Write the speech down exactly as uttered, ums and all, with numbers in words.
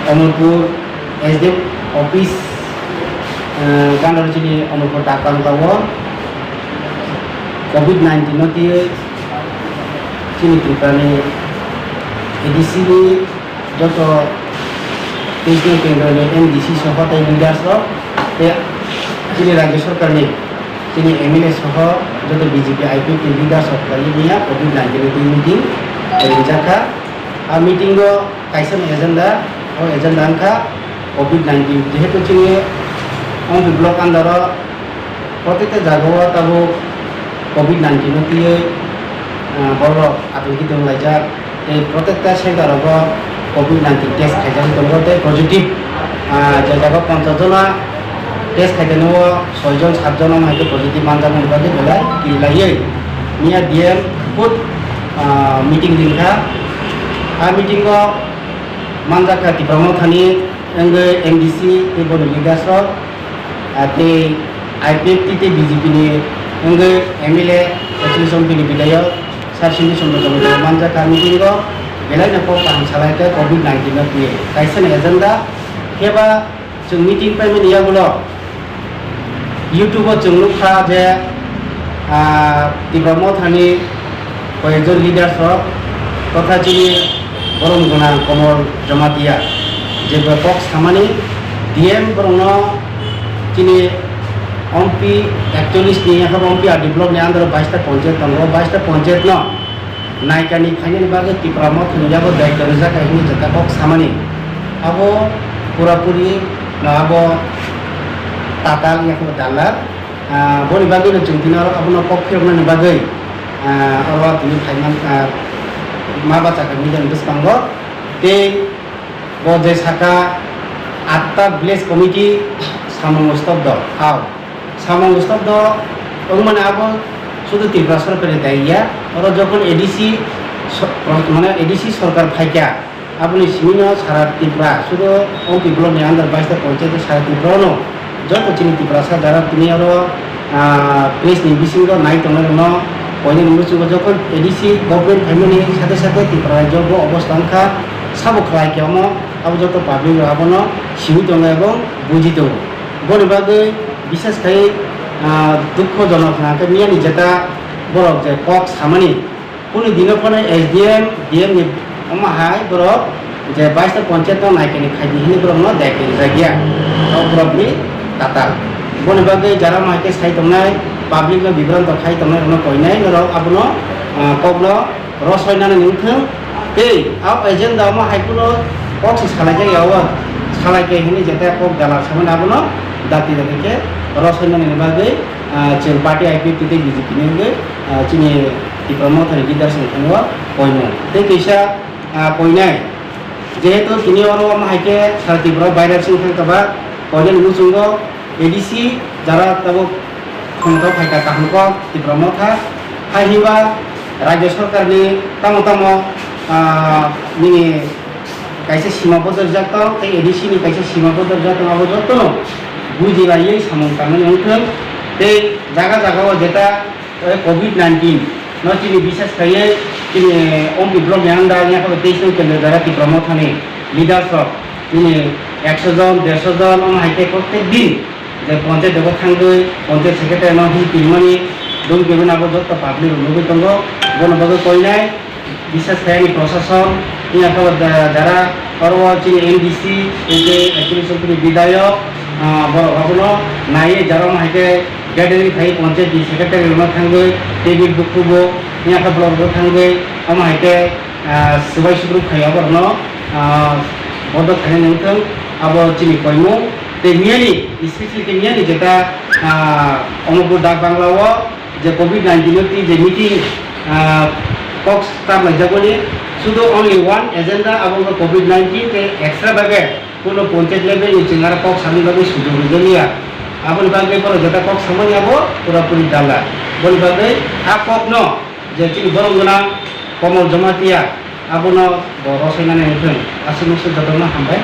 Omorpur S D F office, eh, gana chini Omorpur Dakbangla o covid nineteen no twiwi chini Tripura ni A D C ni joto teis nong kendro ni M D C soho tei leaders rok tei chini rajya sarkar ni chini M L A soho joto B J P I P F ni leaders rok khlaiwi miya covid nineteen ni twi meeting rijak kha. A meeting o kaisa ni agenda, o agenda wngkha covid nineteen. Jehetu chini Ompi block under o protekta jaga o tabuk covid nineteen no twiwi, ah, borok atongki tonglaijak. Tei protekta center rogo covid nineteen test khaijagwi tongo tei positive, ah, je jaga ponchash jona test khaijani o soi jon sat jon wngkha positive manjakmani bagwi belai kirilaiwi miya D M khud, ah, meeting ringkha. A meeting o manjakha Tipra Mothani wngwi M D C tei boni leaders rok, ah, tei I P F T tei B J P ni wngwi M L A, Association bini bidayok, Sir Sindhu Chandra Jamatia manjakha meeting o belai no kok kaham salai khe covid nineteen no twiwi kaisa ni agenda khe ba chwng meeting paimani yagulo YouTube o chwng nukha je, ah, Tipra Mothani koyekjon leaders rok totha chini borom gwnang Komol Jamatia je kok samani D M borokno chini Ompi ekchollish ni yakha Ompi R D block ni under o bais ta ponchayat tongo, bais ta ponchayat no naikani khainani bagwi Tipra Mothani yago daityo rijak hai hwnwi jeta kok samani. Abo purapuri no abo tatal yakho dalal. Ah, boni bagwi no chwng tini oro abono kok phiroknani bagwi, ah, oro tini phaiman, ah, ma bacha kha media ni bwskango. Tei bo je saka atta village committee samung stop do. Hao. Samung stop do wngmani abo sudu Tripura sorkar ni dai ya. Oro jokhon A D C so-, mane A D C sorkar phaikha, aboni simino sara Tripura sudu Ompi block ni under bais ta ponchayat sara Tripura no joto chini Tiprasa jara tini oro, ah, press ni bisingo nai tongnai rokno koinani muchungo jokhon A D C government phaimani sate sate Tripura rajyo bo obostha wngkha sabo khlai khe omo abo joto public rok abono simi tongo ebong buji tongo. Boni bagwi bishes khai, ah, dukho jonok hwnka khe miyani jeta borok je kok samani kunu dino phano S D M, D M ni omo hai borok je bais ta ponchayat no naikani khaidi hini borok no daikhe rijak ya. O borok ni tatal. Boni bagwi jara ma khe sai tongnai, public no bibranto khai tongnai rok no koinai norok abono, ah, kok no rosoi nani wngthung tei a agenda omo hai kuno kok se salai jak ya o salai khe hwnwi jeta kok dalal samani abono dati dati khe rosoi nani bagwi, ah, chwng party I P F T tei B J P ni wngwi, ah, chini Tipra Mothani leaders ni thani o koinai tei kisa, ah, koinai jehetu tini oro omo hai khe sara Tripura o virus wngkha kaba koinani muchungo A D C jara tabuk khumto phaikha kaham kok Tipra Motha. Hai hinba rajya sarkar ni tamo tamo, ah, nini kaisa sima bodol jak tong tei A D C ni kaisa sima bodol jak tong abo jotono buji laiwi samung tangmani wngthung tei jaga jaga o jeta, eh, covid nineteen no chini bisas khaiwi chini Ompi block ni under ni teis nong kendro jara Tipra Mothani leaders rok nini ekso jon, derso jon, omo hai khe protek din je ponchayat o thangwi ponchayat secretary no hin kirimani dum kebin abo joto public rok nugwi tongo. Bono bagwi koinai bisas khe ani prosason, wngya khe bo da-, jara oro o chini M D C tei je actually sokri bidayok, ah, borok abono naiwi jara omo hai khe gathering khai ponchayat ni secretary rokno thangwi table bukhugo, wngya khe borok bo thangwi omo hai khe, ah, swbai sukruk khai oborokno, ah, bodo khainani wngthung abo chini koimung. Tei miyani, specially khe miyani jeta, ah, Omorpur Dak Bangla o je covid nineteen no twi je meeting, ah, kok start laijak mani, sudu only one agenda, abo wngkha covid nineteen tei extra bagwi kuno ponchayat level ni chwng aro kok samani bagwi sujok rijak liya. Aboni bagwi borok jeta kok samani abo pura puri dala. Boni bagwi a kok no je chini borom gwnang Komol Jamatia abono bo rosai nani wngthung. Aswk no jotono hambai.